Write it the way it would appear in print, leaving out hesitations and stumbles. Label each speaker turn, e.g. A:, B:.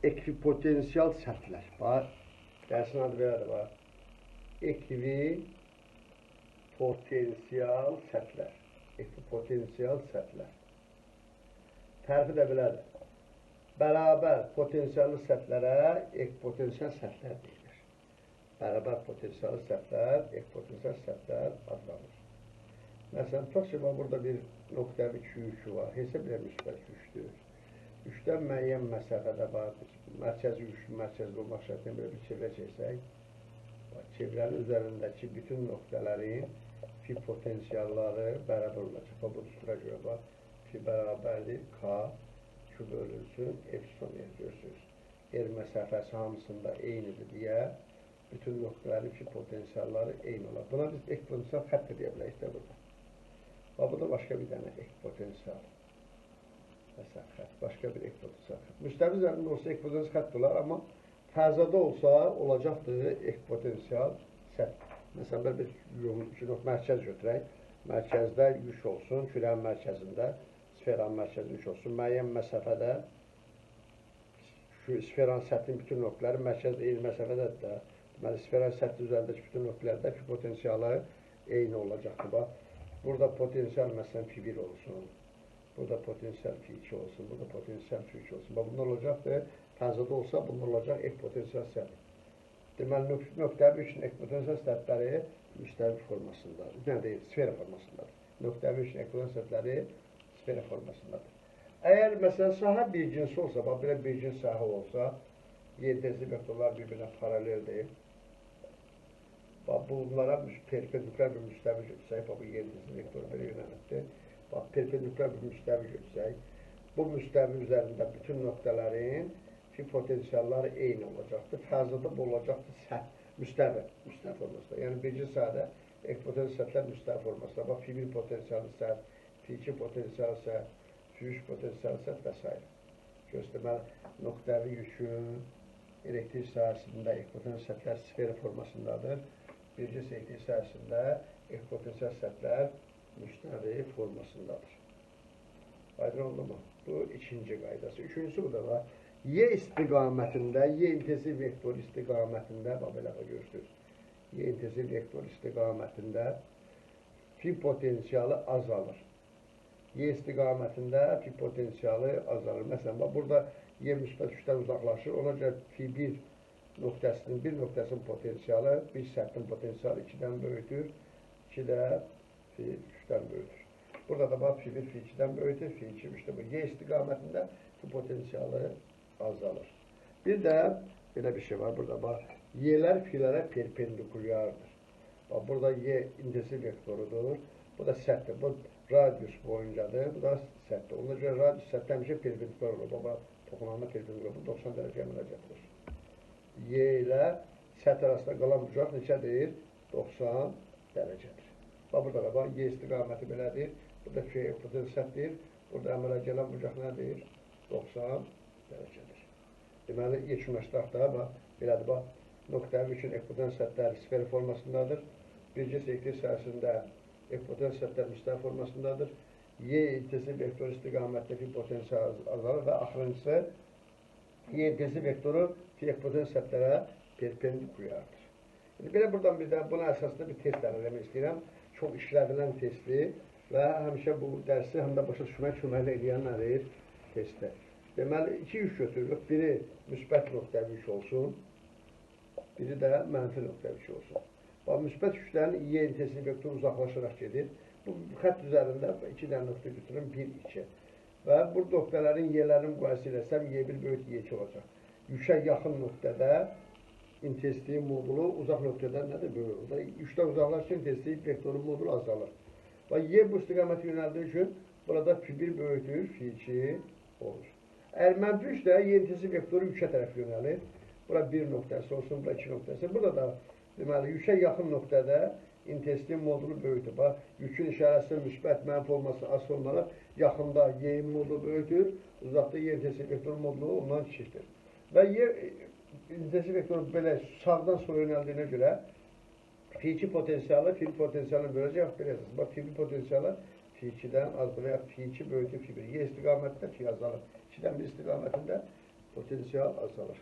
A: Ekvipotensial səthlər. Bax, dərsin adı belədir, bax. Ekvipotensial səthlər. Ekvipotensial səthlər. Tərfi də belədir. Bərabər potensiallı səthlərə ekvipotensial səthlər deyilir. Bərabər potensiallı səthlər ekvipotensial səthlər adlanır. Məsələn, tutaq ki, burada bir nöqtəvi yükü var. Hesab ilə müsbət yükdür. Yükdən müəyyən məsafədə var. Mərkəzi yükün mərkəzdə olmaq şərti ilə belə bir çevrə çeksək, çevrənin üzərindəki bütün nöqtələrin fi potensialları bərabər olacaq. Bax, bu düstura görə bax, fi bərabərdir K, Q bölünsün, epsilon R görürsünüz. R məsafəsi hamısında eynidir deyə bütün nöqtələrin fi potensialları eyni olar. Buna biz ekvipotensial xətt də deyə bilərik də burada. Bax, bu da başqa bir dənə ekvipotensial. Məsələn, xətt, başqa bir ekvipotensial xətt. Müstəvi üzərində olsa ekvipotensial xətt olar, amma fəzada olsa olacaqdır ekvipotensial səth. Məsələn, belə bir mərkəz götürək. Mərkəzdə yük olsun, kürənin mərkəzində, sferanın mərkəzində yük olsun. Müəyyən məsafədə sferanın səthinin bütün nöqtələri mərkəzdə eyni məsafədədir də. Deməli, sferanın səthi üzərindəki bütün nöqtələrdə fi potensialı eyni olacaqdır. Bax, burada potensial məsələn fi1 olsun, burada potensial fi2 olsun, burada potensial fi3 olsun. Bax, bunlar olacaqdır. Fəzada olsa bunlar olacaq ekvipotensial səth. Deməli, nöqtəvi üçün ekvipotensial səthləri müstəvi formasındadır. Nə deyir? Sfera formasındadır. Nöqtəvi üçün ekvipotensial səthləri sfera formasındadır. Əgər məsələn sahə bir cins olsa, bax, belə bir cins sahə olsa, Y-intensiv vektorlar bir-birinə paraleldir. Bax, bunlara perpendikulyar bir müstəvi götürsək, bax, bu Y-intensiv vektoru belə yönəlibdir. Bax, perpendikulyar bir müstəvi götürsək, bu müstəvi üzərində bütün nöqtələrin fi potensialları eyni olacaqdır. Fəzada bu olacaqdır səth, müstəvi formasında. Yəni, birinci sahədə ekvipotensial səthlər müstəvi formasında. Bax, fi1 potensialı səth, fi2 potensialı səth, fi3 potensialı səth və s. Göstərməli, nöqtəvi yükün elektrik sahəsində ekvipotensial səthlər sfera formasındadır. Birinci elektrik sahəsində ekvipotensial səthlər müstəvi formasındadır. Aydın oldu mu? Bu ikinci qaydası. Üçüncüsü bu da var. Y istiqamətində, Y intensiv vektor istiqamətində, bax belə görürsünüz. Y intensiv vektor istiqamətində fi potensialı azalır. Y istiqamətində fi potensialı azalır. Məsələn, bax burada Y müsbət 3-dən uzaqlaşır. Ona görə fi1 nöqtəsinin, bir nöqtəsinin potensialı, bir səthin potensialı 2-dən böyükdür. 2 də fi 3-dən böyükdür. Burada da bax fi1 fi2-dən böyükdür, fi2 3-dən böyükdür. Y istiqamətində fi potensialı azalır. Bir də belə bir şey var burada bax. Y-lər fi-lərə perpendikulyardır. Bax burada Y intensiv vektorudur. Bu da səthdir. Bu radius boyuncadır. Bu da səthdir. Ona görə radius səthdə həmişə perpendikulyar olur. Bax toxunanda perpendikulyar. Bu 90 dərəcə əmələ gətirir. Y ilə səth arasında qalan bucaq neçədir? 90 dərəcədir. Bax burada da bax Y istiqaməti belədir. Burada fi potensial səthdir. Burada əmələ gələn bucaq nədir? 90 dərəcədir. Deməli, yekunlaşdıraq da, bax, belədir, bax, nöqtəvi üçün ekvipotensial səthlər sfera formasındadır. Birinci elektrik sahəsində ekvipotensial səthlər müstəvi formasındadır. Y intensiv vektor istiqamətdə fi potensial azalır və axırıncısı Y intensiv vektoru fi ekvipotensial səthlərə perpendikulyardır. İndi belə buradan bir də buna əsasında bir test eləmək istəyirəm. Çox işlədilən testi və həmişə bu dərsi həm də başa düşməyə köməkli eləyən nədir? Testdir. Deməli, iki yük götürürük. Biri müsbət nöqtəvi yük olsun, biri də mənfi nöqtəvi yük olsun. Bax, müsbət yüklərin Y intensiv vektoru uzaqlaşaraq gedir. Bu xətt üzərində iki dənə nöqtə götürürüm, 1, 2. Və bu nöqtələrin Y-lərini müqayisə eləsəm, Y1 böyük Y2 olacaq. Yükə yaxın nöqtədə intensivliyin modulu uzaq nöqtədən nədir? Böyük olur. Yükdən uzaqlaşsa intensivlik vektorun modulu azalır. Bax, Y bu istiqamətə yönəldiyi üçün burada fi1 böyükdür, fi2 olur. Əgər mənfi 3-də Y intensiv vektoru yükə tərəf yönəlir. Bura 1 nöqtəsi olsun, bura 2 nöqtəsi. Burada da deməli, yükə yaxın nöqtədə intensivliyin modulu böyükdür. Bax, yükün işarəsi müsbət, mənfi olması asılı olmaraq yaxında Y modulu böyükdür, uzaqda Y intensiv vektoru modulu ondan kiçikdir. Və Y intensiv vektoru belə sağdan sola yönəldiyinə görə fi2 potensialı fi1 potensialını böləcək, belə yazılır. Bax, fi1 potensialı fi2-dən azdır və ya fi2 böyükdür fi1. Y istiqamətində fi azalır. 2-dən 1 istiqamətində Potensial azalır.